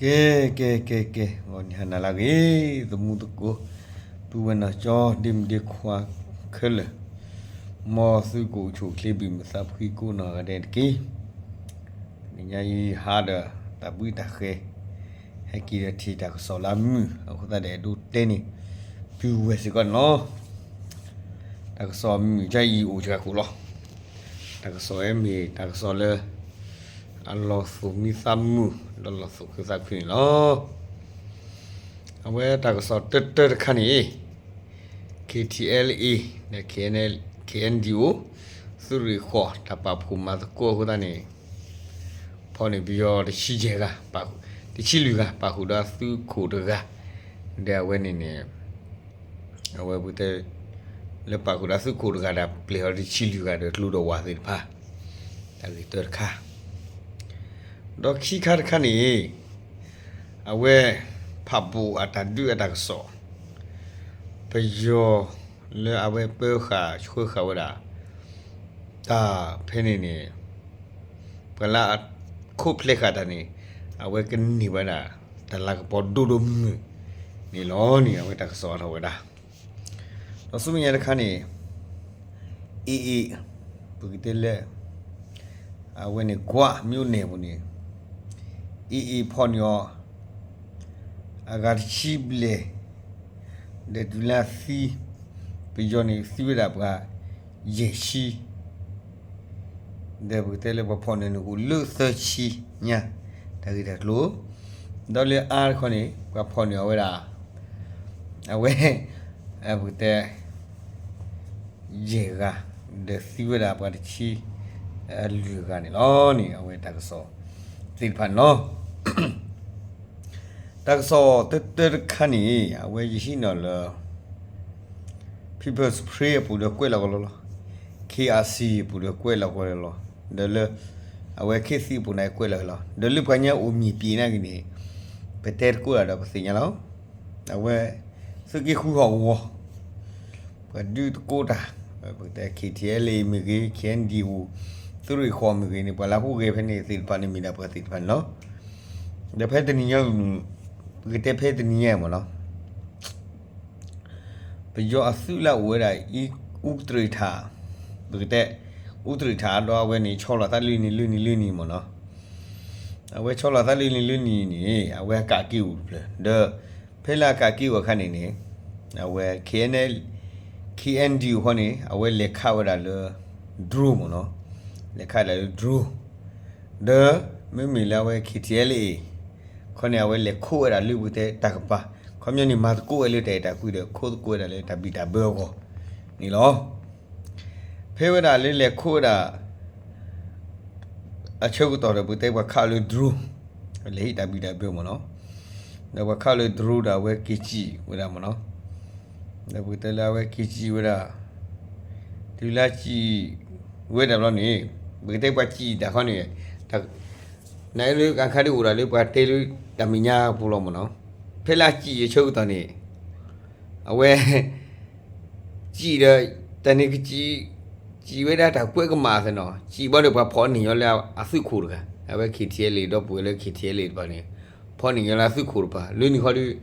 ကဲ ကဲ ကဲ ကဲ ဂီၤနံၤဟါနၤလၢအဂ့ၤ သမူသကိး ပုၢ်ဝဲၢ်နီၢ်ကၠီ ဒ့မုၣ်ဒ့ခွါခဲလၢာ် မ်သုကအိၣ်ဆူၣ်အိၣ်ချ့ဘၣ်မုာ်သးဖှံကိးနီၢ်ဂၤဒဲးတက့ၢ်. တနံၤညါအံၤဟါဒီး တၢ်ဘှံးတၢ်ဃဲၤ ဟဲက့ၤဒီးထံၣ်တၢ်ကစီၣ်လၢအမုာ် အဃိသတးဒီးအဲၣ်ဒိးတဲန့ၣ် ပုၢ်ဝဲၢ်စ့ၢ်ကီးန့ၣ်လီၤ. တၢ်ကစီၣ်မုာ်ကအံၤအိၣ်စှၤကိာ်လီၤ. တၢ်ကစီၣ်အံၤမ့ၢ်တၢ်ကစီၣ်လၢ အလီၤသူၣ်မံသးမုာ် ဒီးလီၤသူၣ်ခုသးခုန့ၣ်လီၤ. အဝဲတၢ်ကစီၣ်တၢတၢတခါန့ၣ် KTLA ဒီး KNDO သုးရ့ၣ်ဃီၣ် တၢ်ပာ်ဖှိၣ်မၤသကိးအဃိသတးန့ၣ် ဖီၣ်န့ၢ်ပယီၤတဆံယဲၢ်ဂၤ တဆံလွံၢ်ဂၤ ပာ်ဃုာ်ဒီးအသုးခိၣ်တဂၤ ဒီးအဝဲန့ၣ်န့ၣ် အဝဲပကတဲ လၢပာ်ဃုာ်ဒီးသုးခိၣ်တဂၤဒီး ပျဲၢ်အီၤတဆံလွံၢ်ဂၤဒီးကျိဒီးဝးသ့ၣ်တဖၣ် တၢ်ဂ့ၢ်တၢတခါ ဒီးခံခါတခါန့ၣ် အဝဲ ဖးဘိၣ်အတၢ်ဒုးအတၢ်ကစီၣ် ပယီၤလၢအဝဲပၢဃာ်ဆှၢဃာ်ဝဲဒၣ် တၢ်ဖဲန့ၣ်န့ၣ် ပှၤလၢအခိၣ်ဖျဲးဃာ်တၢ်န့ၣ် အဝဲကန့ၢ်ဝဲဒၣ် တၢ်လၤကပီၤဒိၣ်ဒိၣ်မုၢ်မုၢ်န့ၣ်လီၤန့ၣ် အဝဲတၢ်ကစီၣ်အါထီၣ်ဝဲဒၣ် ဒီးဆူမဲာ်ညါတခါန့ၣ် AA ပကတဲလၢ အဝဲန့ၣ် ကွး မြို့နယ် ပူၤန့ၣ် AA ဖီၣ်န့ၢ်အီၤ အဂၤတဆံဘျဲၣ် ဒီးတုၤလၢအသံ ပယီၤန့ၣ်သံဝဲဒၣ်ပှၤ ယဲၢ်ဆံ ဒီးပကတဲလၢပှၤဖီၣ်န့ၢ်န့ၣ်အိၣ်လၢသၢဆံညါ တၢ်ဂ့ၢ်တၢ်ကျိၤ ဒီးလၢအါတခီန့ၣ် ပှၤဖီၣ်န့ၢ်အီၤဝဲဒၣ် အဝဲ ပကတဲ ယဲၢ်ဂၤ ဒီးသံဝဲဒၣ်ပှၤတဆံ လွံၢ်ဂၤန့ၣ်လီၤန့ၣ် အဝဲတၢ်ကစီၣ်သ့ၣ်တဖၣ်န့ၣ်လီၤ. တၢ်ကစီၣ်တၢတၢတခါန့ၣ် အဝဲယဟံးန့ၢ်လၢ People's Spring အပူၤဒီးကွဲးလီၤကလီလီၤ. KRC အပူၤဒီးကွဲးလီၤကလီလီၤ. ဒီးလၢ အဝဲ ခေတ်သစ် အပူၤန့ၣ်ကွဲးလီၤကလီလီၤ. ဒီးလၢပှၤညါအိၣ်မံၤပံၤနာ်က့န့ၣ် ပတဲသကိးတၢ်ဒီးပသ့ၣ်ညါလီၤ. အဝဲ သုးက့ဃုဟီၣ်ကဝီၤ ပှၤဒုးသကိးတၢ် ပကတဲ KTLA မ့ၢ်ဂ့ၤ KNDO သုးရ့ၣ်ဃီၣ်မ့ၢ်ဂ့ၤန့ၣ် ပှၤလၢဟူးဂဲၤဖဲန့ၣ်သ့ၣ်တဖၣ်န့ၣ်မ့ၢ်ဒၣ်ပှၤသ့ၣ်တဖၣ်န့ၣ်လီၤ. ဒီးဖဲတနံၤညါ ပကတဲဖဲတနံၤညါမ့ၢ်နီၤ ပယီၤအသုးလၢအအိၣ်ဝဲဒၣ် အူတရံးထး ပကတဲ အူတရံးထးဒီးအဝဲန့ၣ် ဆီလီၤသးလၢနံၤလၢနံၤလၢနံၤမ့ၢ်နီၤ. အဝဲဆီလီၤသးလၢနံၤလၢနံၤန့ၣ် အဝဲအကးက့ၤအိၣ်တဖျၢၣ် ဒီး ဖဲလၢအကးက့ၤအိၣ်အခါန့ၣ်န့ၣ် အဝဲ KNL KNDO ဃီန့ၣ် အဝဲလဲၤခးဝဲဒၣ်လၢ drone မ့ၢ်နီၤ. လဲၤခးဒၣ်လၢ drone ဒီး မ့မ့ၢ်လၢအဝဲ KTLA ခီန့ၣ် အဝဲလဲၤခိးဝဲဒၣ်လၢပကတဲတၢ်ကပၤ ခီပညီန့ၣ် မၤသကိးဝဲလၢတၢ်အဲၣ်တၢ်ကွံဒီး ခိးသကိးဝဲဒၣ်လၢတၢ်ဘံၣ်တၢ်ဘၢအဂီၢ်န့ၣ်လီၤ. ဖဲဝဲဒၣ်လၢလဲၤခိးဝဲဒၣ် အဆၢကတီၢ်ဒီး ပကတဲပှၤခးလၢ drone လဲၤဟံးတၢ်ဘံၣ်တၢ်ဘၢမ့ၢ်နီၤ. ဒီးပှၤခးလၢ drone ဒီးအဝဲက့ၤစံၣ်ဝဲဒၣ်မ့ၢ်နီၤ. ဒီးပကတဲလၢအဝဲက့ၤစံၣ်ဝဲဒၣ် တုၤလၢစံၣ်ဝဲဒၣ်ဘျီန့ၣ် ပကတဲပှၤစံၣ်တၢ်ခီန့ၣ် နလၢအခါဒ်အိၣ်ဒၣ်လၢပှၤတဲလၢတၢ်မဲာ်ညါပူၤလီၤမ့ၢ်နီၤ. ဖဲလၢအစံၣ်အဆၢကတီၢ်န့ၣ် အဝဲ စံၣ်ဒီး တၢ်န့ၣ်ကစံၣ် စံၣ်ဝဲဒၣ်တၢ်ကွဲးကမၣ်အသးနီၤ စံၣ်ဘျီဒီးပှၤဖီၣ်န့ၢ်ညီလၢအသုးခိၣ်တဂၤ အဝဲ KTLA ဒီပုၢ်ဝဲၢ်လၢ KTLA တဖၣ်န့ၣ် ဖီၣ်န့ၢ်ညီလၢအသုးခိၣ်တဖၣ် လၢန့ၣ်ဃီဒီး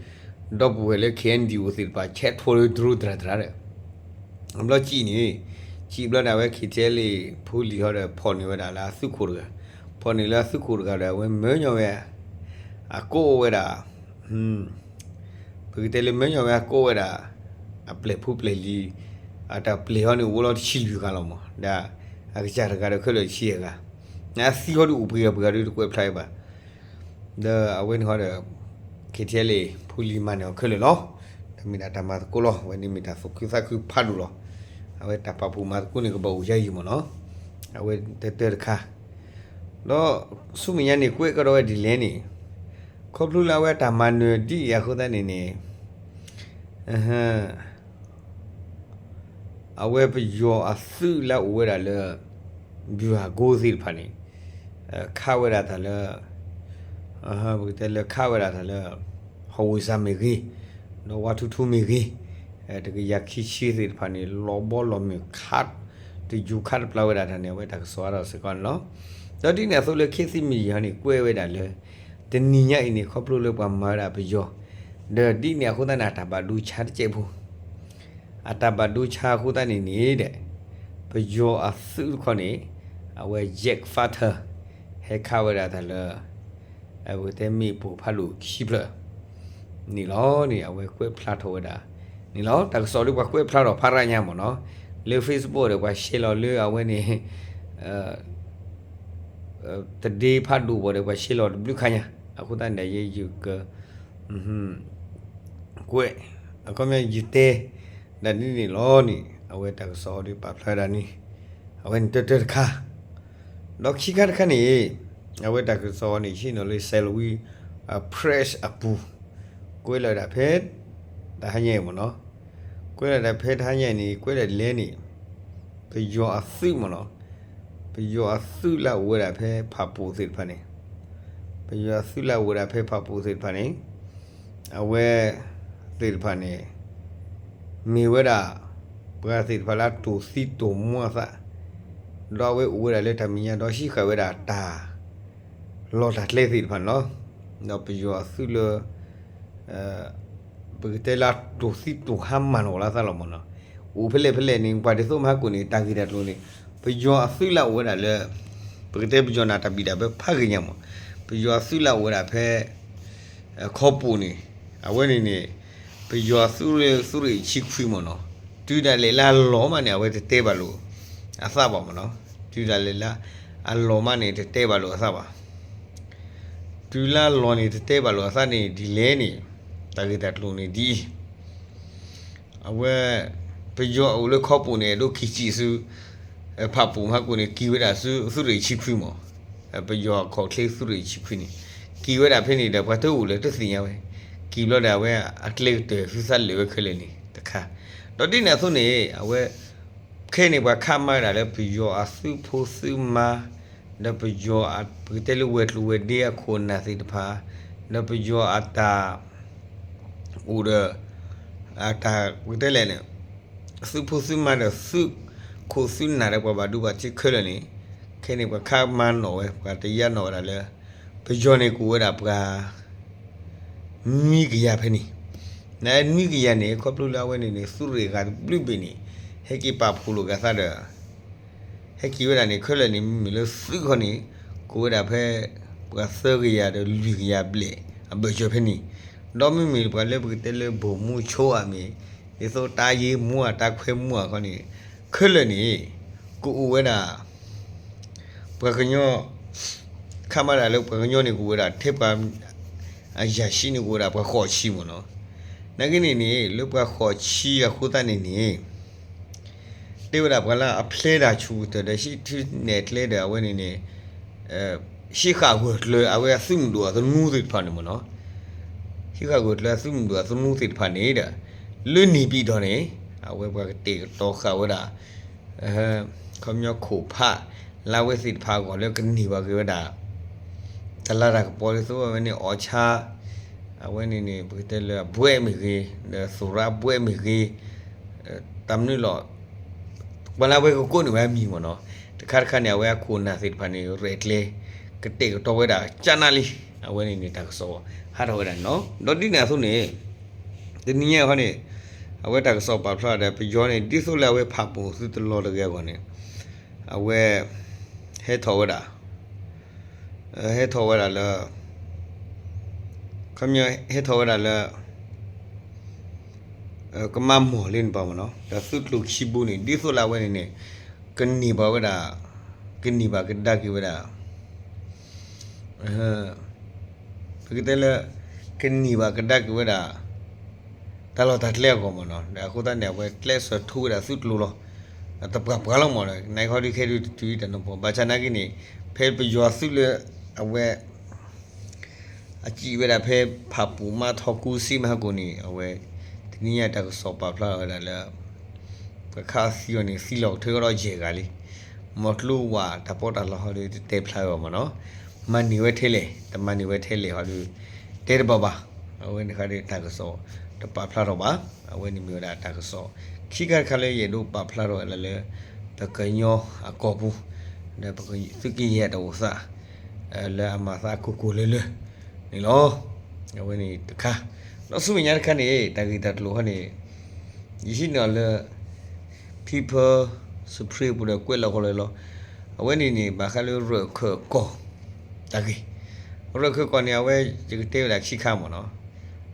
ဒီပုၢ်ဝဲၢ်လၢ KNDO သ့ၣ်တဖၣ် ဆဲးထွဲလၢ drone သရၣ်သရၣ်ဒီး အဘျီစံၣ်န့ၣ် စံၣ်ဘျီဒီးအဝဲ KTLA ဖိလံၤဃီဒီး ဖီၣ်န့ၢ်ဝဲဒၣ်လၢအသုးခိၣ်တဂၤ ဖီၣ်န့ၢ်လၢအသုးခိၣ်တဂၤဒီး အဝဲမၢညီဝဲ အကိးဝဲဒၣ် ပကတဲလၢမၢညီဝဲအကိးဝဲဒၣ် အပျဲၢ်ဖိပျဲၢ်လံၤ အတၢ်ပျဲၢ်ဃီန့ၣ် အိၣ်လီၤတဆံလွံၢ်ဂၤလီၤမး ဒီးအကစၢ်တဂၤဒီးခဲလၢာ်တဆံယဲၢ်ဂၤ အသံဃီဒီးအိၣ်ပှဲၤဂၤပှဲၤဂၤဒီးတကွဲးဖျါဘၣ် ဒီးအဝဲန့ၣ်ဃီဒီး KTLA ဖိလံၤမၤန့ၢ်အီၤခဲလၢာ်လီၤ. တၢ်မ့ၢ်ဒၣ်တၢ်မၤသကိးလီၤ အဝဲန့ၣ်မ့ၢ်တၢ်သူၣ်ခုသးခုဖးဒိၣ်လီၤ. အဝဲတၢ်ပာ်ဖှိၣ်မၤသကိးန့ၣ်ကဘၣ်အိၣ်ယါယံၤမ့ၢ်နီၤ အဝဲတၢတၢတခါ ဒီးဆူမဲာ်ညါန့ၣ် ကွဲးကဒီးဝဲဒ်လဲၣ်န့ၣ် ခီဖျိလၢအဝဲတၢ်မၤနၢၤဒ်အံၤအဃိသတးန့ၣ်န့ၣ် အဝဲပယီၤအသုးလၢအအိၣ်ဝဲဒၣ်လၢ ဗျူဟာကုန်း သ့ၣ်တဖၣ်န့ၣ် ခးဝဲဒၣ်တၢ်လၢ ပကတဲလၢခးဝဲဒၣ်တၢ်လၢ ဟီၣ်ဝ့ၣ်စၢ်မ့ၢ်ဂ့ၤ ဒီးဝါထူထူမ့ၢ်ဂ့ၤ တကယၤခံဆံသ့ၣ်တဖၣ်န့ၣ် လီၤဘီလီၤမုၢ်ခး တယူၤခးတပျၢ်ဝဲဒၣ်တၢ်န့ၣ် အဝဲတၢ်ကစီၣ်အါထီၣ်စ့ၢ်ကီးန့ၣ်လီၤ. ဒီးဒ်န့ၣ်အသိးလၢ ခေတ်သစ်မီဒီယာ န့ၣ် ကွဲးဝဲဒၣ်လၢ တနံၤညါအံၤန့ၣ် ခီဖျိလၢပှၤမၤဝဲဒၣ်ပယီၤ, ဒီးဒ်န့ၣ်အဃိသတးန့ၣ် အတၢ်ဘၣ်ဒိဆါတစဲးဖိ, အတၢ်ဘၣ်ဒိဆါအဃိသတးန့ၣ်န့ၣ်ဒီး ပယီၤအသုးတခီန့ၣ် အဝဲ Jet Fighter ဟဲခးဝဲဒၣ်တၢ်လၢ အဝဲတဲမ့ၣ်ပိၢ်ဖးဒိၣ်ခံဖျၢၣ်န့ၣ်လီၤန့ၣ် အဝဲကွဲးဖျါထီၣ်ဝဲဒၣ်န့ၣ်လီၤ. တၢ်ကစီၣ်ဒီးပှၤကွဲးဖျါထီၣ်ဖးရၣ်ညါမ့ၢ်နီၤ, လၢ Facebook ဒီးပှၤ share လီၤလၢအဝဲန့ၣ် တဒ့ဖးဒိၣ်ဘၣ်ဒီးပှၤ share လီၤတဘျုးခါညါ, အဃိသတးန့ၣ် ယဲယက ကွဲး အခီပညီယတဲ ဒ်န့ၣ်န့ၣ်လီၤန့ၣ် အဝဲတၢ်ကစီၣ်ဒီးပာ်ဖျါဒၣ်န့ၣ် အဝဲန့ၣ်တၢတၢတခါ, ဒီးခံခါတခါန့ၣ် အဝဲတၢ်ကစီၣ်န့ၣ် ဆ့ၣ်နီၤလၢ Salween Press အပူၤ ကွဲးလီၤဒၣ်ဖဲ တဟါညါအံၤမ့ၢ်နီၤ, ကွဲးလီၤဒၣ်ဖဲတဟါညါအံၤန့ၣ် ကွဲးဒၣ်ဒ်လဲၣ်န့ၣ် ပယီၤအသုးမ့ၢ်နီၤ, ပယီၤအသုးလၢအအိၣ်ဝဲဒၣ်ဖဲဖၣ်ပူၣ်သ့ၣ်တဖၣ်န့ၣ်, ပယီၤအသုးလၢအအိၣ်ဝဲဒၣ်ဖဲဖၣ်ပူၣ်သ့ၣ်တဖၣ်န့ၣ် အဝဲသ့ၣ်တဖၣ်န့ၣ် မ့ၢ်ဝဲဒၣ် ပှၤသ့ၣ်တဖၣ်လၢအတိၢ်သံတိၢ်မူအသး, ဒီးအဝဲအိၣ်ဝဲဒၣ်လၢတၢ်မဲာ်ညါ ဒီးဟံးဃာ်ဝဲဒၣ်တၢ်လီၢ်တၢ်ကျဲသ့ၣ်တဖၣ်န့ၣ်လီၤ. ဒီးပယီၤအသုးလၢ ပကတဲလၢအတိၢ်သံတိၢ်ဟါမၢ်နီၣ်လီၤအသးလီၤမ့ၢ်နီၤ, အိၣ်ဖဲလဲၣ်ဖဲလဲၣ်န့ၣ် ပှၤဒ်သိးမဟါကိၣ်န့ၣ် တၢ်ဂ့ၢ်တၢ်ကျိၤန့ၣ် ပယီၤအသုးလၢအအိၣ်ဝဲဒၣ်လၢ ပကတဲပယီၤန့ၣ် တၢ်ဘံၣ်တၢ်ဘၢဖးဂ့ၤညါမ့ၢ်, ပယီၤအသုးလၢအအိၣ်ဝဲဒၣ်ဖဲ ခီပူၤန့ၣ် အဝဲန့ၣ်န့ၣ် ပယီၤအသုးရ့ၣ် သုးရ့ၣ်ဆံခွံမ့ၢ်နီၤ, တုၤဒၣ်လဲာ်လၢအလီၤမးန့ၣ် အဝဲတတဲဘၣ်လိာ်အသးဘၣ်မ့ၢ်နီၤ, တုၤဒၣ်လဲာ်လၢအလီၤမးန့ၣ် တတဲဘၣ်လိာ်အသးဘၣ်. တုၤလၢအလီၤန့ၣ် တတဲဘၣ်လိာ်အသးန့ၣ် ဒ်လဲၣ်န့ၣ် တၢ်ဂ့ၢ်တၢ်ကျိၤန့ၣ်ဒ်အံၤ, အဝဲ ပယီၤအအိၣ်လၢခီပူၤန့ၣ် အဲၣ်ဒိးက့ၤစံးဆူ ဖၣ်ပူၣ်မဟါကိၣ်န့ၣ် က့ၤဝဲဒၣ်ဆူသုးရ့ၣ်ဆံခွံမ့ၢ်, ပယီၤအခီၣ်ချ့သုးရ့ၣ်ဆံခွံန့ၣ် က့ၤဝဲဒၣ်ဖဲန့ၣ်ဒီး ပှၤတအိၣ်လၢၤတသ့ၣ်ညါဝဲ, က့ၤဘျီဒီးအဝဲအကျဲကတၢၢ်သုသးလၢာ်ဝဲခဲလၢာ်န့ၣ်တခါ, ဒီးဒ်န့ၣ်အသိးန့ၣ် အဝဲ ခဲအံၤန့ၣ် ပှၤခးမၤဝဲဒၣ်လၢပယီၤအသုးဖိသုးမါ, ဒီးပယီၤ ပကတဲလၢဝဲၤကျိၤဝဲၤဒ့အခိၣ်အနၢ်သ့ၣ်တဖၣ်, ဒီးပယီၤအတၢ် အိၣ်ဒီး အတၢ် ပကတဲလဲၣ်န့ၣ် သုးဖိသုးမါဒီးသုးခိၣ်သုးနၢ်ဒီးပှၤဘၣ်ဒိဘၣ်ထံးခဲလၢာ်န့ၣ်, ခဲအံၤန့ၣ် ပှၤခးမၤနီၣ်ဝဲ ပှၤတယာ်နီၣ်ဝဲဒၣ်လၢ ပယီၤန့ၣ် ကအိၣ်ဝဲဒၣ်ပှၤ နွံကယၤဖဲန့ၣ်, နနွံကယၤန့ၣ် ခီဖျိလၢအဝဲန့ၣ်န့ၣ် သုးရ့ၣ်ဂၤတဘျုးဘ့ၣ်န့ၣ် ဟဲက့ၤပာ်ဖှိၣ်လိာ်က့ၤအသးဒီး ဟဲက့ၤဝဲဒၣ်န့ၣ် ခဲလၢာ်န့ၣ် မ့မ့ၢ်လၢသုးခီန့ၣ် ကအိၣ်ဝဲဒၣ်ဖဲ ပှၤသၢကယၤဒီးလွံၢ်ကယၤဘျဲၣ်အဘၢၣ်စၢၤဖဲန့ၣ်, ဒီးမ့မ့ၢ်ပှၤလၢပကတဲလၢ ဗိုလ်မှူးချုပ် ဧါမ့ၢ် ဒ်သိးတၢ်ယ့မူဧါ တၢ်ခွဲမူဧါခီန့ၣ် ခဲလၢာ်န့ၣ် ကအိၣ်ဝဲဒၣ် ပှၤကညီ ခးမၤဒၣ်လၢပှၤကညီန့ၣ် ကအိၣ်ဝဲဒၣ်ထဲပှၤ အရာရှိန့ၣ် ကအိၣ်ဝဲဒၣ်ပှၤဃိးဆံမ့ၢ်နီၤ, နာ်က့န့ၣ်န့ၣ် လၢပှၤဃိးဆံအဃိသတးန့ၣ်န့ၣ် တဲဝဲဒၣ်ပှၤလၢအဖျဲတၢ်ဆူၣ်ကတၢၢ်ဒီး ဟံးထုးနဲၣ်ကျဲဒီး အဝဲန့ၣ်န့ၣ် ဟံးဃာ်ဂၢၢ်ကျၢၤအဝဲအသုးမုၢ်ဒိၣ်အသနူသ့ၣ်တဖၣ်န့ၣ်မ့ၢ်နီၤ, ဟံးဃာ်ဂၢၢ်ကျၢၤအသုးမုၢ်ဒိၣ်အသနူသ့ၣ်တဖၣ်န့ၣ်ဒီး လၢန့ၣ်ပံၤဒီးန့ၣ် အဝဲပှၤကတဲာ်ကတီၤဃာ်ဝဲဒၣ် ခီပညီခိၣ်ဖး လၢအဝဲသ့ၣ်တဖၣ်အဂီၢ်လၢကန့ၢ်ဘၣ်က့ၤဝဲဒၣ် တၢ်လၤတၢ်ကပီၤဒ်သိးအဝဲန့ၣ် အီၣ်ဆါ အဝဲန့ၣ်န့ၣ် ပကတဲလၢအဘှဲးမ့ၢ်ဂ့ၤ ဒီးသိၣ်ရါဘှဲးမ့ၢ်ဂ့ၤ တၢ်မနုၤလီၤ ပှၤလၢအဝဲကကိးန့ၢ်ဝဲအမံၤမ့ၢ်နီၤ, တခါတခါန့ၣ် အဝဲအခိၣ်အနၢ်သ့ၣ်တဖၣ်န့ၣ် ရဲၣ်ကျဲၤ ကတဲာ်ကတီၤဝဲဒၣ်ကနၣ်လံ, အဝဲန့ၣ်န့ၣ် တၢ်ကစီၣ်ဟးထီၣ်ဝဲဒၣ်န့ၣ်လီၤ. ဒီးဒ်န့ၣ်အသိးန့ၣ် တနံၤညါအံၤခီန့ၣ် အဝဲတၢ်ကစီၣ်ပာ်ဖျါဒီး ပယီၤန့ၣ် ဒ်သိးလၢအဝဲဖးပူၣ်သုတလီၤတဂ့ၤအဂီၢ်န့ၣ် အဝဲ ဟဲထီၣ်ဝဲဒၣ် ဟဲထီၣ်ဝဲဒၣ်လၢ ခီပညီဟဲထီၣ်ဝဲဒၣ်လၢ ကမၤမီၢ်လၢန့ၣ်ပၤမ့ၢ်နီၤ, ဒီးသုးကျိၤခံဘိန့ၣ် ဒ်သိးလၢအဝဲန့ၣ်န့ၣ် ကန့ၢ်ဘၣ်ဝဲဒၣ် ကန့ၢ်ဘၣ်ကဒါက့ၤဝဲဒၣ် ပကတဲလၢ ကန့ၢ်ဘၣ်ကဒါက့ၤဝဲဒၣ် တၢ်လီၢ်တၢ်ကျဲအဂီၢ်မ့ၢ်နီၤ, ဒီးအဃိသတးန့ၣ် အဝဲကျဲးစၢးထူဝဲဒၣ်သုးကျိၤလီၤ. တပှၢ်ပှၢ်လီၤမ့ၢ်နီၤ, နခီဒုးခဲဒုးတတုၤတၢ်နီၤပှီၢ် ဘၣ်ဆၣ်နာ်က့န့ၣ် ဖဲပယီၤသုးလၢ အဝဲ အစံးဝဲဒၣ်ဖဲဖးပူၣ်မးထီၣ်ကူစ့မးဟီၣ်ခိၣ်န့ၣ် အဝဲ တနံၤညါတၢ်ကစီၣ်ပာ်ဖျါထီၣ်ဝဲဒၣ်လၢ ပှၤခးသံအီၤန့ၣ် သံလီၤကထၢထီၣ်ယဲၢ်ဂၤလံ. မီၢ်ကျိဝးတၢ်ပီးတၢ်လီဟီဒုး တတဲဖျါဝဲဘၣ်မ့ၢ်နီၤ, မၤန့ၢ်ဝဲထဲလဲၣ် တမၤန့ၢ်ဝဲထဲလဲၣ်ဟီဒုး တဲတဘၣ်ဘၣ်. အဝဲန့ၣ်ခါဒုးတၢ်ကစီၣ်တပာ်ဖျါထီၣ်ဘၣ်. အဝဲန့ၣ်မ့ၢ်ဝဲဒၣ်တၢ်ကစီၣ် ခံခါတခါလၢယအဲၣ်ဒိးပာ်ဖျါထီၣ်ဝဲဒၣ်လၢ ပကညီအကီၢ်ပူၤ ဒီးပသုးက့ယဲၢ်တၢ်အိၣ်သး လၢအမၤသးအကိၢ်ကိၢ်လၢၤလၢၤ န့ၣ်လီၤ. အဝဲန့ၣ်တခါ, ဒီးဆူမဲာ်ညါတခါန့ၣ် တၢ်ဂ့ၢ်တၢ်ကျိၤဟီန့ၣ် ယဟံးန့ၢ်အီၤလၢ People Supreme ပူၤဒီးကွဲးလီၤကီးလၢလီၤ. အဝဲန့ၣ်န့ၣ် ဘၣ်ဃးလၢရၢၢ်ခၢၣ်ကီၢ်တၢ်ဂ့ၢ်, ရၢၢ်ခၢၣ်ကီၢ်န့ၣ် အဝဲယကတဲဝဲဒၣ်ခံခါမ့ၢ်နီၤ.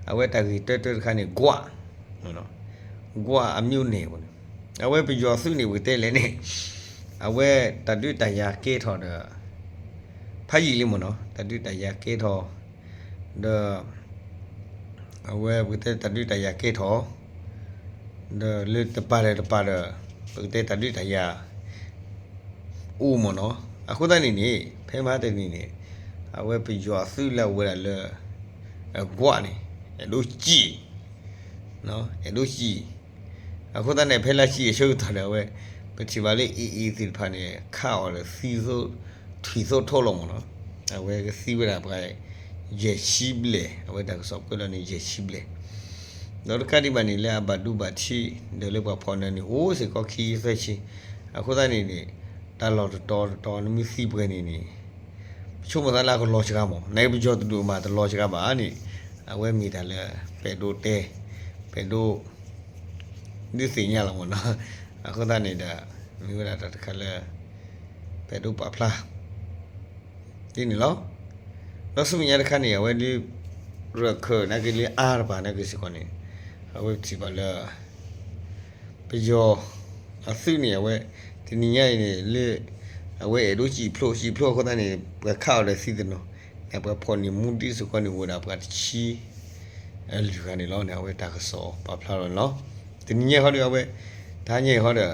အဝဲတၢ်ဂ့ၢ်တၢတၢတခါန့ၣ် ကွး ကွးအမျိုးနယ်ပူၤန့ၣ် အဝဲပယီၤသုးန့ၣ် ပကတဲလဲၣ်န့ၣ် အဝဲတၢ်ဒုးတၢ်ယၤကဲထီၣ်ဒီး ဖးယံာ်လံမ့ၢ်နီၤ, တၢ်ဒုးတၢ်ယၤကဲထီၣ် ဒီး အဝဲပကတဲတၢ်ဒုးတၢ်ယၤကဲထီၣ် ဒီးလၢတပၤဒီးတပၤဒီး ပကတဲတၢ်ဒုးတၢ်ယၤ အိၣ်မ့ၢ်နီၤ. အဃိသတးန့ၣ်န့ၣ် ဖဲမဟါတနံၤန့ၣ် အဝဲပယီၤသုးလၢအဝဲဒၣ်လၢ အကွးန့ၣ် အဲၣ်ဒိးစံၣ် အဲၣ်ဒိးစံၣ်. အဃိသတးန့ၣ် ဖဲလၢစံၣ်အဆၢကတီၢ်ဒီး အဝဲ ပထံၣ်ဘၣ်လၢ AA သ့ၣ်တဖၣ်န့ၣ် ခးအီၤဒီးသံ ထွံၣ်သိထိလီၤမ့ၢ်နီၤ. အဝဲကသံဝဲဒၣ်ပှၤ ယဲၢ်ဆံဘျဲၣ်, အဝဲတၢ်ကစီၣ်ကွဲးလီၤန့ၣ် ယဲၢ်ဆံဘျဲၣ်. ဒီးတကးဒံးဘၣ်န့ၣ် လၢအဘၣ်ဒိဘၣ်ထံး ဒီးလၢပှၤဖီၣ်နၢၤန့ၣ် အိၣ်စ့ၢ်ကီးခံသၢဆံ. အဃိသတးန့ၣ်န့ၣ် တၢ်လီၢ်တတီၤတတီၤ နမ့ၢ်သံပှဲၤန့ၣ်န့ၣ် ပဆိကမိၣ်သးလၢအကလီၤစှၤမ့ၢ် နပယီၤတဒူၣ်မးတလီၤစှၤဘၣ်န့ၣ် အဝဲမ့ၢ်တၢ်လၢ ပအဲၣ်ဒိးတဲ ပအဲၣ်ဒိး ဒုးသ့ၣ်ညါလီၤမ့ၢ်နီၤ. အဃိသတးန့ၣ်ဒီး မ့ၢ်ဝဲဒၣ်တၢ်တခါလၢ ပအဲၣ်ဒိးပာ်ဖျါ ဒ်န့ၣ်လီၤ. ဒီးဆူမဲာ်ညါတခါန့ၣ် အဝဲလၢ ရၢၢ်ခၢၣ်နာ်က့လၢအါတပၤနာ်က့စ့ၢ်ကီးန့ၣ် အဝဲပထံၣ်ဘၣ်လၢ ပယီၤအသုးန့ၣ် အဝဲ တနံၤညါအံၤန့ၣ် လၢ အဝဲအဲၣ်ဒိးစံၣ်ဖျိး စံၣ်ဖျိးအဃိသတးန့ၣ် ပှၤခးအီၤဒီးသံတနီၤ ဒီးပှၤဖီၣ်န့ၢ်မူဒံးစ့ၢ်ကီးန့ၣ် အိၣ်ဝဲဒၣ်ပှၤတဆံ အလွံၢ်ဂၤန့ၣ်လီၤန့ၣ် အဝဲတၢ်ကစီၣ်ပာ်ဖျါလီၤန့ၣ်လီၤ. တနံၤညါဃီဒီးအဝဲ တဟါညါအံၤ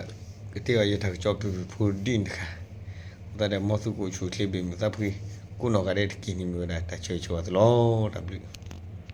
ဃီဒီး ကတဲအီၤယတၢ်ကစီၣ်ပုၢ်ပုၢ်ဖိဒံးန့ၣ်တခါ အဃိသတးဒီး မ်သုကအိၣ်ဆူၣ်အိၣ်ချ့ဘၣ်မုာ်သးဖှံ ကိးနီၢ်ဂၤဒဲးတက့ၢ်န့ၣ် မ့ၢ်ဝဲဒၣ်တၢ်ဆၢဂ့ၤဆၢဝါသုလီၤ. တၢ်ဘျုး